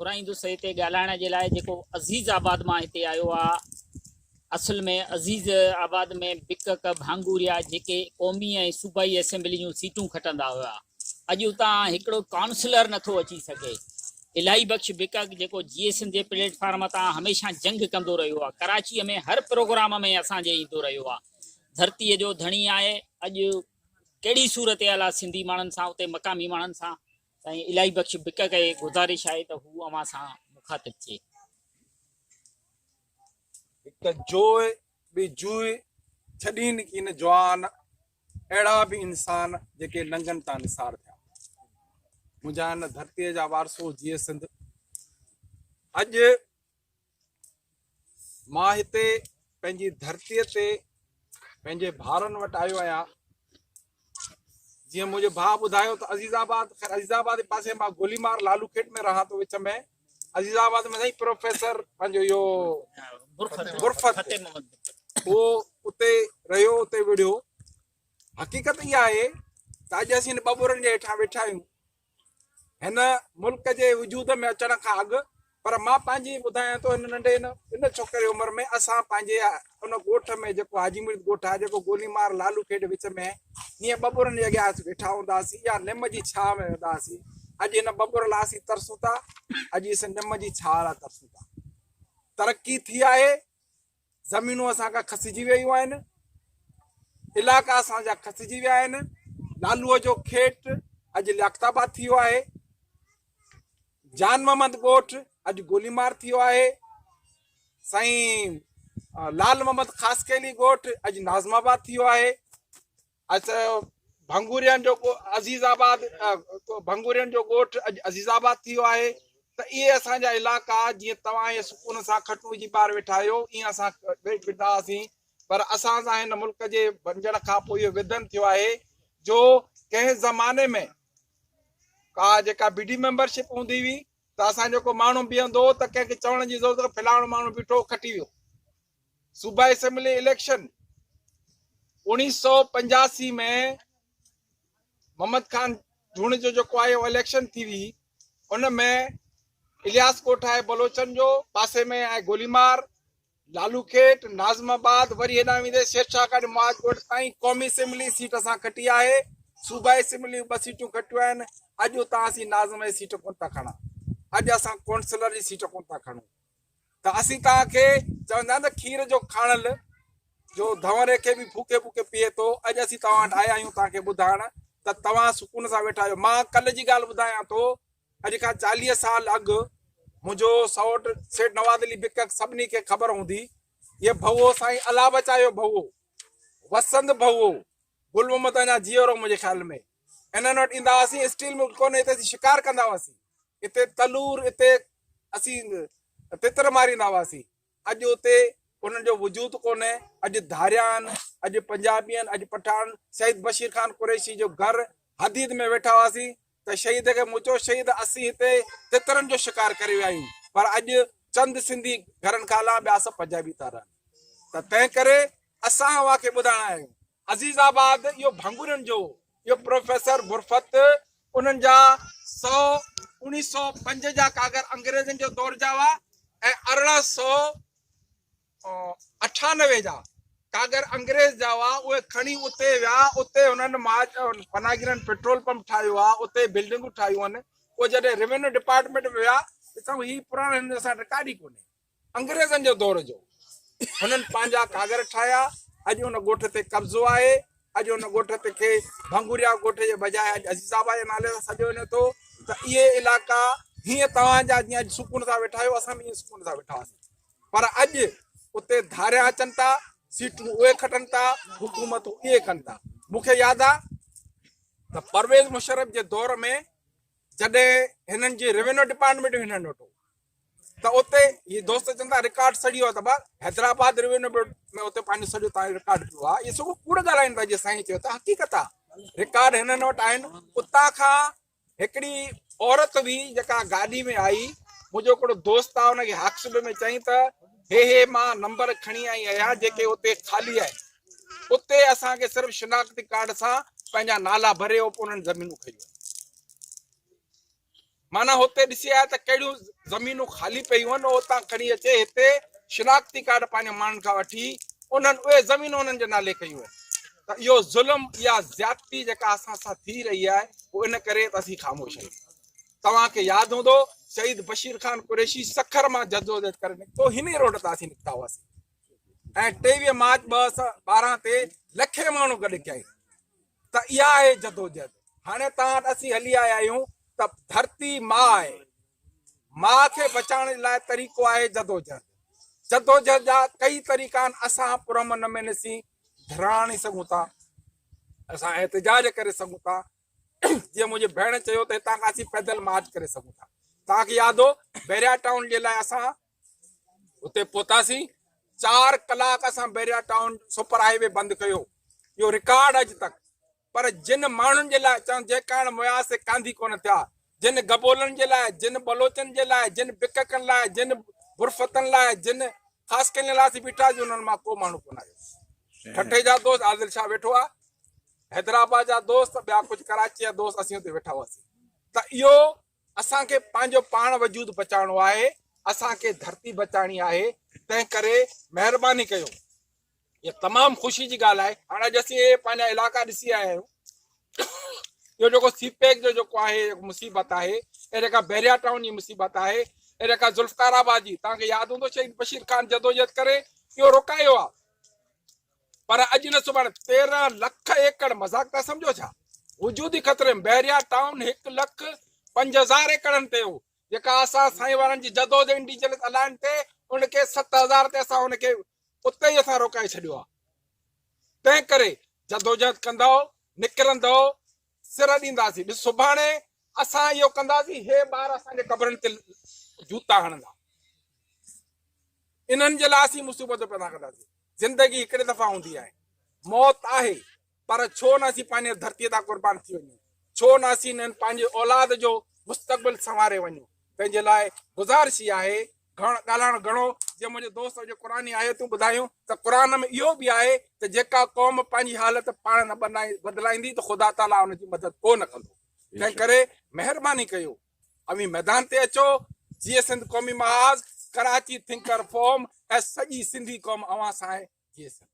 گهرائيندس هتي ڳالهائڻ جي لاء جيڪو عزيز آباد مان هتي آيو آ. اصل ۾ عزيز آباد ۾ بڪڪ، ڀانگوريا جيڪي قومي ۽ صوبائي اسيمبلي جون سيٽون کٽندا هيا اڄ اتان هڪڙو ڪائونسلر نٿو اچي سگهي. الاهي بخش بڪڪ جيڪو جيئي سنڌ جي پليٽ فارم تان هميشه جنگ ڪندو رهيو آ ڪراچيء ۾ هر پروگرام ۾ اسان جي ايندو رهيو آ ڌرتيء جو ڌڻي آهي اڄ ڪهڙي صورتحال آ سنڌي ماڻهن سان اتي مقامي ماڻهن سان سائين الاهي بخش بڪڪ کي گذارش آهي ته هو اوهان سان مخاطب ٿئي. هڪ جوء ٻي جوء ڇڏين ڪين جوان، اهڙا به انسان جيڪي ننگن تان نثار ٿيا. منهنجا هن ڌرتيء جا وارثو جيئي سنڌ. اڄ مان هتي پنهنجي ڌرتيء تي پنهنجي ڀائرن وٽ آيو آهيان. جيئن منهنجي ڀاء ٻڌايو ته عزيز آباد، خير عزيز آباد جي پاسي مان گوليمار لالو کيٽ ۾ رهان ٿو وچ ۾ عزيز آباد ۾ سائين پروفيسر پنهنجو اهو برفت اهو اتي رهيو اتي وڙهيو. حقيقت اها آهي ته اڄ اسين هن ٻٻرن جي هيٺان ويٺا آهيون. هن ملڪ جي وجود ۾ اچڻ کان اڳ پر مان پنهنجي ٻڌايان ٿو هن ننڍي هن ان ڇوڪري عمر ۾ اسان پنهنجي ان ڳوٺ ۾ جيڪو حاجي مريد ڳوٺ آهي جيڪو گوليمار لالو کيڏ وچ ۾ ائين ٻٻرن جي اڳيان اسين ويٺا هوندا هئاسين يا نم جي ڇانء ۾ ويندا هئاسين اڄ هن ٻٻر لاء اسين ترسون ٿا اڄ اسين نم جي ڇانء لاء ترسون ٿا ترقي ٿي آهي زمينون اسان کان کسجي ويون آهن، علائقا اسان جا کسجي ويا آهن، لالوء جو کيٽ اڄ لياقت آباد ٿي ويو آهي، جان محمد ڳوٺ اڄ گوليمار ٿي ويو آهي، سائين لال محمد خاصخيلي ڳوٺ اڄ ناظم آباد ٿي ويو آهي، اچ ڀنگورين جو عزيز آباد ڀنگورين جو ڳوٺ اڄ عزيز آباد ٿي ويو آهي ته اهي اسان جا علائقا جيئن توهان ائين سڪون سان کٽون وجهي ٻاهر ويٺا آهيو ائين اسان ويٺا هئاسين پر اسان سان هن ملڪ جي بنجڻ کان پوء اهو ويڌن ٿيو آهي جو ڪنهن زماني ۾ ڪا جيڪا بي ڊي ميمبرشپ هوندي هئي ته اسان جو ڪو ماڻهو بيهندو هو ته ڪنهن کي چوڻ جي ضرورت فلاڻو ماڻهو بيٺو کٽي ويو صوبائي اسيمبلي اليڪشن 1985 ۾ محمد خان جوڻيجو جيڪو آهي اهو اليڪشن ٿي هئي ان ۾ الياس ڳوٺ آهي بلوچن جو پاسي ۾ آهي گوليمار لالو کيٽ ناظم آباد وري هيڏانهن ويندي شيرشاهه گاڏي معاذ ڳوٺ تائين قومي اسيمبلي سيٽ اسان کٽي آهي صوبائي اسيمبلي ٻه سيٽون کٽيون آهن اڄ اتان اسين ناظم جي سيٽ ڪونه ٿا کڻان اڄ اسان ڪونسلر جي سيٽ ڪونه ٿا کڻون ته اسين توهان کي چوندا آهيون ته کير جو کاڻل جو ڌنئوري کي به ڦوڪي ڦوڪي پيئي ٿو، اڄ اسين توهان وٽ آيا آهيون توهان کي ٻڌائڻ ته توهان سڪون سان ويٺا آهيو. مان ڪلهه جي ڳالهه ٻڌايان ٿو، اڄ کان 40 سال اڳ منهنجو سئوٽ سيٺ نواز علي بڪڪ سڀني کي خبر هوندي، هيء ڀئو سائين الله بچايو ڀئو، وسند ڀئو، گل محمد اڃا جيئرو منهنجي خيال ۾، انهن وٽ ايندا هئاسين، اسٽيل مل ڪونهي اتي اسين شڪار ڪندا هئاسين، اتي تلور اتي اسين تتر ماريندا هئاسين، اڄ اتي انهن جو وجود ڪونهي، اڄ ڌاريا آهن، اڄ پنجابي آهن، اڄ پٺاڻ، شهيد بشير خان قريشي جو گهر حديد ۾ ويٺا هئاسين ته شهيد کي مون چيو شهيد اسين هتي تترن جو شڪار ڪري ويا آهيون پر اڄ چند سنڌي گهرن کان علاوه ٻيا سڀ پنجابي ٿا رهن ته تنهن ڪري اسان اوهان کي ٻڌائڻ آيا آهيون عزيز آباد اهو ڀنگورين جو اهو پروفيسر برفت انهن جا سو اوڻيهه سو پنج جا ڪاغر انگريزن جو دور جا هئا ۽ 1898 جا ڪاغر انگريز جا هئا اهي کڻي اتي ويا اتي انهن پناهگيرن پيٽرول پمپ ٺاهيو آهي اتي بلڊنگون ٺاهيون آهن پوء جڏهن روينيو ڊپارٽمينٽ ۾ ويا ڏسون هي پراڻا هنن اسان رڪارڊ ئي ڪونهي انگريزن جو دور جو هنن پنهنجا ڪاغر ٺاهيا، اڄ ان ڳوٺ تي قبضو آهي، اڄ ان ڳوٺ تي کي ڀنگوريا ڳوٺ جي بجاء اڄ عزيز آباد جي نالي سان سڏيو وڃي ٿو ته اهي علائقا هيئن توهان جا جيئن اڄ سڪون سان ويٺا آهيو اسان به ائين سڪون سان ويٺا هئاسين پر اڄ اتي ڌاريا اچن ٿا سيٽون اهي کٽن ٿا حڪومتون اهي ڪن ٿا مون کي ياد آ ته پرويز مشرف جي دور ۾ جڏهن هنن جي روينيو ڊپارٽمينٽ هنن وٽ هو ته اتي هي دوست چون ٿا رڪارڊ سڙي ويو ته با حيدرآباد روينيو بورڊ ۾ اتي پنهنجو سڄو تان رڪارڊ پيو آهي اهي سڀ ڪوڙ ڳالهائين ٿا جي سائين چيو ته حقيقت آهي رڪارڊ هنن وٽ آهن اتان کان هڪڙي عورت هئي جيڪا گاڏي ۾ آئي منهنجو هڪڙو دوست آهي ان کي هاڪس بي ۾ چيائين ته هي هي مان نمبر کڻي آئي آهيان جيڪي اتي خالي آهن اتي اسان کي صرف شناختي ڪارڊ سان پنهنجا نالا ڀري انهن زمينون کنيون معنيٰ هتي ڏسي آيا ته ڪهڙيون زمينون خالي پيون آهن اتان کڻي اچي هتي شناختي ڪارڊ پنهنجي ماڻهن کان وٺي انهن اهي زمينون انهن جي نالي ڪيون آهن ته اهو ظلم اها زيادتي جيڪا اسان سان ٿي رهي آهي اهو ان ڪري ته اسين خاموش آهيون. توهان کي ياد هوندو شهيد بشير خان قريشي سکر مان جدوجهد ڪري نڪتو هن ئي روڊ تان اسين نڪتا هئاسين ۽ 23 مارچ 2012 تي لکين ماڻهو گڏ ڪيائين ته اها آهي جدوجهد. هاڻي توهان وٽ اسين هلي آيا آهيون ته ڌرتي ماء آهي، ماء کي بچائڻ جي لاء طريقو آهي جدوجهد. جدوجهد جا ڪئي طريقا آهن، اسان پرامن نموني سين ڌرڻا هڻي سگهون ٿا، اسان احتجاج ڪري سگهون ٿا، جيئن منهنجي ڀيڻ چيو ته هتان کان اسين پيدل مارچ ڪري سگهون ٿا. توهان کي ياد هو بحريا ٽائون جي لاء اسان اتي پهتاسين، 4 ڪلاڪ اسان Bahria town super high V بند ڪيو، اهو رڪارڊ اڄ تڪ. پر جن ماڻهن جي لاء چون جي ڪاڻ مويا سي ڪانڌي ڪونه ٿيا، جن گبولن جي لاء، جن بلوچن جي لاء، جن بڪڪن لاء، جن برفتن لاء، جن خاصخيلن لاء اسين بيٺاسين انهن مان ڪو ماڻهو ڪونه آيو. ٺٽي جا دوست عادل شاهه ويٺو آهي، حيدرآباد جا دوست ٻيا ڪجهه ڪراچي جا دوست اسين اتي ويٺا هئاسين ته اهو اسان کي پنهنجو پاڻ وجود بچائڻو آهي، اسان کي ڌرتي بچائڻي آهي، تنهن ڪري مهرباني ڪيو. اها تمام خوشي جي ڳالهه آهي. هاڻي اڄ اسين اهي پنهنجا علائقا ڏسي آيا آهيون. اهو جيڪو سي پيڪ جو جيڪو آهي مصيبت آهي، اها جيڪا بحريا ٽائون جي مصيبت آهي، اها جيڪا ذوالفقار آباد جي، توهان کي ياد هوندو شهيد بشير خان جدوجهد ڪري اهو روڪايو آهي. پر اڄ نه سڀاڻي 13 لک ايڪڙ مذاق ٿا سمجهو ڇا؟ وجودي خطري ۾ بحريا ٽائون 1 لک 5000 ايڪڙن تي هو جيڪا اسان سائين وارن جي جدوجهد انڊيجنس الائنس تي ان کي 7000 تي اسان ان کي اتي ئي اسان روڪائي ڇڏيو آهي. تنهن ڪري جدوجهد ڪندؤ، نڪرندؤ، سر ڏينداسين. ڏس سڀاڻي اسان اهو ڪنداسين، هي ٻار اسان جي قبرن تي جوتا هڻندا. انهن جي لاء اسين مصيبتون پيدا ڪنداسين. زندگي هڪڙي دفعا هوندي آهي. موت آهي پر ڇو نه اسين پنهنجي ڌرتيء تان قربان ٿي وڃون؟ ڇو نه اسين انهن پنهنجي اولاد جو مستقبل سنواري وڃون؟ تنهن جي لاء گذارش هي آهي، گهڻ ڳالهائڻ گهڻو، جيئن منهنجي دوست اڄ قرآني آيتون ٻڌايون ته قرآن ۾ اهو به آهي ته جيڪا قوم پنهنجي حالت پاڻ نه بدلائيندي ته خدا تعاليٰ ان جي مدد ڪو نه ڪندو. تنهن ڪري مهرباني ڪيو اوهين ميدان تي اچو، جيئي سنڌ قومي محاذ، ڪراچي ٿنڪر فورم ۽ سڄي سنڌي قوم اوهان سان آهي، جيئي سنڌ.